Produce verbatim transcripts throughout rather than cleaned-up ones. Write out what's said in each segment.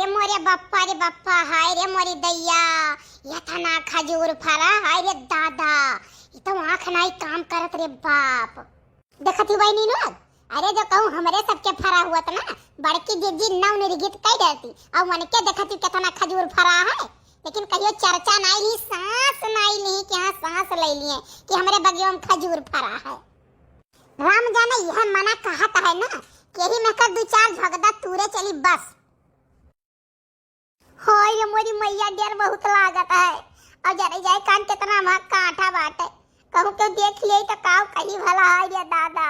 ए मोरे बप्पा रे बप्पा, हाय रे मोरी दैया, एतना खजूर फरा, हाय रे दादा, ई तो आँख नाई काम करत रे बाप। देखत ही बहिनी लोग, अरे जो कहूँ हमरे सबके फरा हुआ त ना, बड़की जिज्जी नव निर्गित कई देती, और मन के देखत ही कितना खजूर फरा है, लेकिन कहियो चर्चा नाई ली, सांस नाई ली कि हाँ सांस ले लिए कि हमरे बगिया में खजूर फरा है। राम जाने यह मना कहत है ना, कि यही में कर दू चार झगदा तूरे चली बस। हाय रे मोरी मैया, डर बहुत लागत है। और जरे जाए कान कितना वहाँ कांटा बाटे, कहूँ केहू देख ले तो काव कही भला, हाय रे दादा।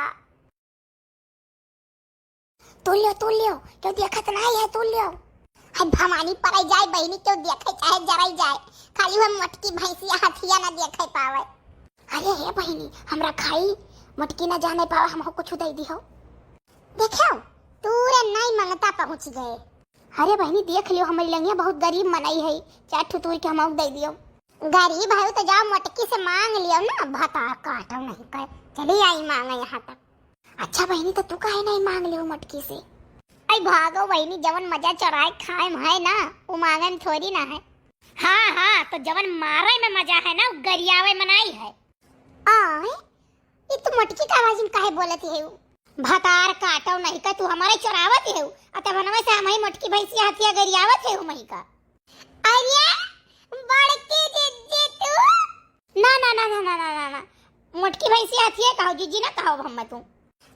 तोल लियो, तोल लियो, केहू देखत नाई है, तोल लियो। हाय भवानी, पराई जाए बहिनी, केहू देखे चाहे जराई जाए, खाली हम मोटकी भैंसिया हथिया ना देखे पावे। अरे हे बहिनी, हमरा खाई मोटकी ना जाने पावे, हमको कुछ दे दिहो। देखो, तूरे नाई मंगता पहुँच गए। अरे बहिनी, देख लियो, हमरी लंगिया बहुत गरीब मनई है, चार ठो तूर के हमको दे दियो। गरीब है तो जाओ मोटकी से मांग लियो ना, भता काटो नहीं कर, चली आई मांगे यहाँ तक। अच्छा बहिनी, तो तू काहे नहीं मांग लियो मोटकी से? आई भागो बहिनी, जवन मजा चोराए खाए में है ना, वो मांगे में थोड़ी ना है। हाँ, हाँ, तो जवन मारे में मजा है ना, वो गरियावे में नाई है। आय, ई तू मोटकी का आवाज में काहे बोलत है? भतार काटो नहीं का, तू हमारे चोरावत है, आ तब हनवे से हम ही मोटकी भैंसिया हथिया गरियावत है, हम ही का। अरे, बड़की जिज्जी तू? ना, ना, ना। मोटकी भैंसिया हथिया कहो, जिज्जी ना कहो हम तू।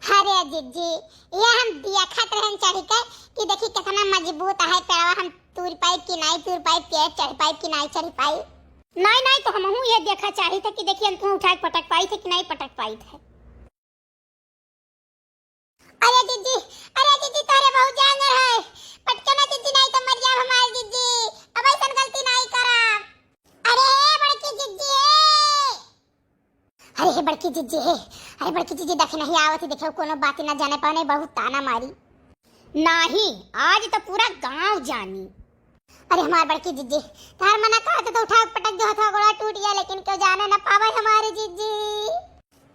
अरे जिज्जी, ये हम देखत रहन चढ़ के कि देखी कितना मजबूत है पेड़वा, हम तूर पाइब कि नाई तूर पाइब, पेड़ चढ़ पाइब कि नाई चढ़ पाइब। नाई, नाई, तो हमहू ये देखा चाही था कि देखी हम तू उठा के पटक पाई थे कि नाई पटक पाई थे। अरे जिज्जी, अरे जिज्जी, तोरे बहुत जांगर है, पटके ना जिज्जी, नाई तो मर जाब हमार जिज्जी, अब ऐसन गलती नाई करब। अरे बड़की जिज्जी, हे। अरे हे बड़की जिज्जी हे, अरे बड़की जिज्जी, देखे नहीं आवत ही, देखे कोनो बात ना जाने पावे, बहुत ताना मारी। नाही, आज तो पूरा गांव जानी। अरे हमार बड़की जिज्जी, तार मना कहत तो उठा पटक जो हथवा गोड़ा टूट गया, लेकिन क्यों जाने ना पावे हमारे जिज्जी।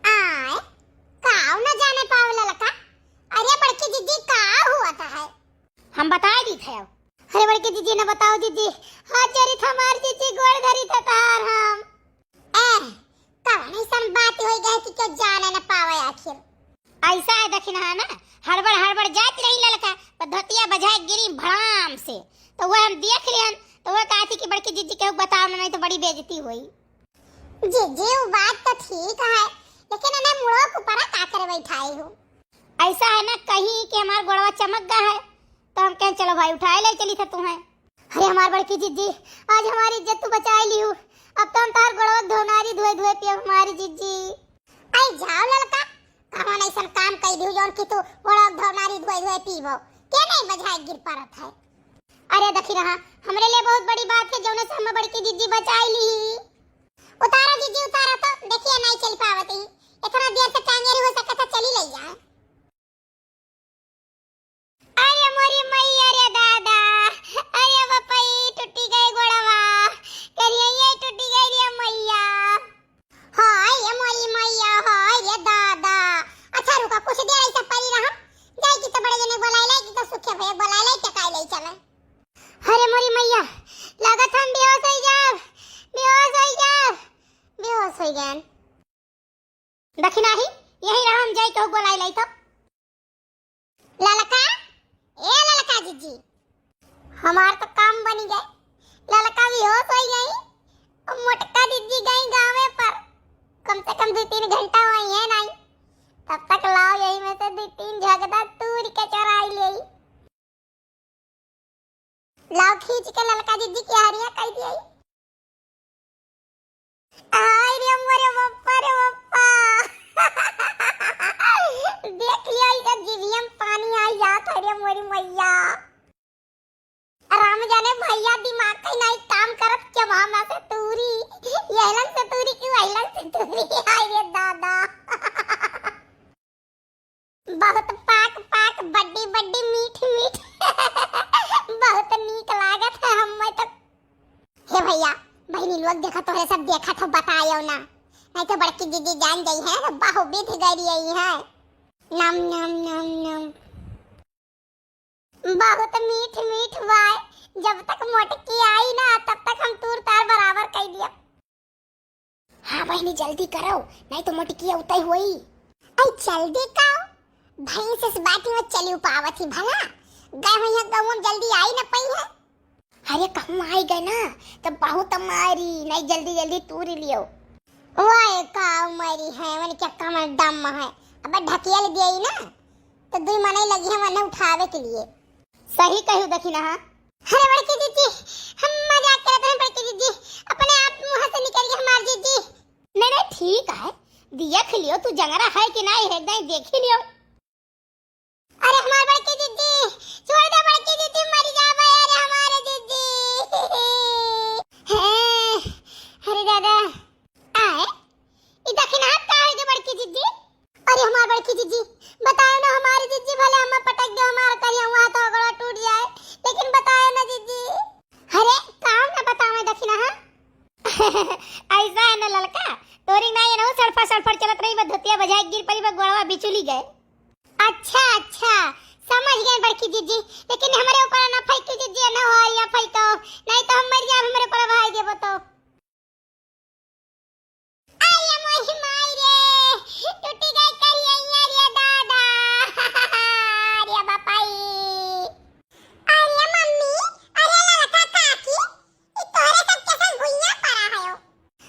आय, काव ना जाने पावे ललका? अरे बड़की जिज्जी, का हुआ था है? हम बताए दी थे। अरे बड़की जिज्जी ना बताओ जिज्जी, हाथ जोड़ी था हमार जिज्जी, गोड़ धरी था तार हम। ए, कवन ऐसन बात हो गए कि क्यों जाने न पावे आखिर? ऐसा है दखिनहा ना, हड़बड़ हड़बड़ जात रही ललका, पर धोतिया बजाए गिरी भड़ाम से। तो वह हम देख लियन, तो वह कहा थी कि बड़की जिज्जी केहू बताओ ना, नहीं तो बड़ी बेइज्जती हुई। जिज्जी, वो बात तो ठीक है, लेकिन इन्हें मुड़ो के ऊपर का करे बैठाए हो? ऐसा है ना कहीं कि हमार गोड़वा चमक गया है, तो हम कहें चलो भाई उठाए ले चली थे तुम्हें। अरे हमार बड़की जिज्जी, आज हमारी इज्जत तू बचाए लिहू। अब तो हम तार गोड़वा धोनारी धोए धोए पियब हमारी जिज्जी। आई जाओ ललका, कौन ऐसन काम कई दिहू जौन कि तू गोड़वा धोनारी धोए धोए पीबो? के नहीं बजाए गिर पड़त है? अरे दखिनहा, हमरे लिए बहुत बड़ी बात है जौने से हम बड़की जिज्जी बचाए ली। उतारो जिज्जी, उतारो तो, देखिए नहीं चल पावत ही। इतना देर से टांगेरी हो सकता चली ले जाए। अरे मोरी मैया रे दादा, अरे बपई टूटी गई गोड़वा, करिया ये टूटी गई रे मैया। हाय रे मोरी मैया, हाय रे दादा। अच्छा रुका, कुछ देर ऐसे पड़ी रहा, जाए कि तो बड़े जने बोलाए लाई कि तो सुखे भैया बोलाए लाई, टकाए ले चले। अरे मोरी मैया, लागत हम बेहोश हो जाब, बेहोश हो जाब, बेहोश हो गए। दखिनहा ही, यही रहा, हम जाई केहू बोलाई लाई तो। ललका, ए ललका जिज्जी। हमार तो काम बनी गए। ललका बेहोश हो गई, और मोटका जिज्जी गई गाँवे पर। कम से कम दो तीन घंटा हुई है नहीं। तब तक लाओ यही में से दो तीन झगदा तूर के चोराई ले। लाओ खींच के ललका जिज्जी की हरिया कह दिया। आय रे मोरे बप्पा रे बप्पा। देख लिया इधर जीभिया में पानी आई जात है रे मोरी मैया। राम जाने भैया दिमाग कहीं नहीं काम करत, क्या वहां में से तूरी, यहलन से तूरी क्यों अहलन से तूरी। आय रे दादा। बहुत पाक पाक, बड्डी बड्डी, मीठ मीठ। बहुत नीक लागत है हमें तो। हे भैया, बहिनी लोग देखा, तोहरे सब देखा तो बतायो ना, नहीं तो बड़की दीदी जान गई है, बहु विध गई है। नम नम नम नम। बहुत मीठ मीठ बाय, जब तक मोटकी आई ना, तब तक हम तूर तार बराबर कइ दिया। हाँ बहिनी, जल्दी करो, नहीं तो मोटकी उतई होई। अई जल्दी का, भैंस इस बाटी में चली पावत ही भला, गए हुई है गऊ में, जल्दी आई ना पई है। अरे कहूँ आई गए ना, तो बहुत मारी, नहीं जल्दी जल्दी तूर लियो। ओए का मारी है, मन क्या कमर दम है, अब ढकेल दिया ही ना, तो दुई मनई लगी है मने उठावे के लिए। सही कहू दखिनहा। अरे बड़की जिज्जी, हम मजाक करत हन बड़की जिज्जी, अपने आप मुँह से निकल गया हमार जिज्जी। नहीं, नहीं, ठीक है, देख लियो, तू जंगरा है कि नहीं है, नहीं देख ही लियो। अरे हमार बड़की जिज्जी, छोड़ दे बड़की जिज्जी, मर जाबे, अरे हमारे जिज्जी। हैं, अरे दादा, आए, ई दखिनहा का है जो बड़की जिज्जी? अरे हमार बड़की जिज्जी, बतायो ना हमारी जिज्जी, भले हमें पटक दो, हमार करिया हुआ तो गोड़ा टूट जाए, लेकिन बतायो ना जिज्जी। अरे काम ना बतावे दखिनहा। ऐसा है ना ललका, तोरी ना ये ना सड़फड़ सड़फड़ चलत रही, बस धोतिया बजाए गिर पड़ी, बस गोड़वा बिचुली गए। अच्छा अच्छा, समझ गए बड़की जिज्जी, लेकिन हमरे ऊपर ना फेंकी जिज्जी, ना हो या फेंको, नहीं तो हम मर जाए, हमरे ऊपर भाई देबो तो। अरे मोरी माई रे, टूटी गई करिया रे दादा। अरे बापाई। अरे मम्मी, अरे लड़का काकी, ई तोहरे सब के संग भुइयां पड़ा है हो।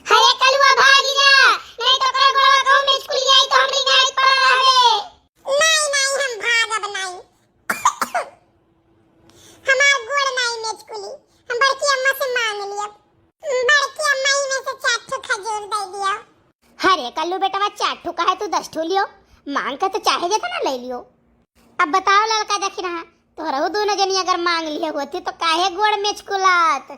अरे कलुआ भाग जा, नहीं तो ओकरा गोड़वा कहूँ में छुल जाई तो हमरी गाय पड़ा रहबे। नहीं, नहीं, हम भागब नहीं। हमार गोड़ नाई मेचकुली, हम बड़की अम्मा से मांग लियब। बड़की अम्मा ही में से चार ठो खजूर दे दियो। अरे कल्लू बेटवा, चार ठो काहे तू दस ठो लियो, मांग के तो चाहे जेतना ले लियो। अब बताओ ललका दखिनहा, तोहरहू दोनों जनी अगर मांग लिए होती तो काहे गोड़ मेचकुलात?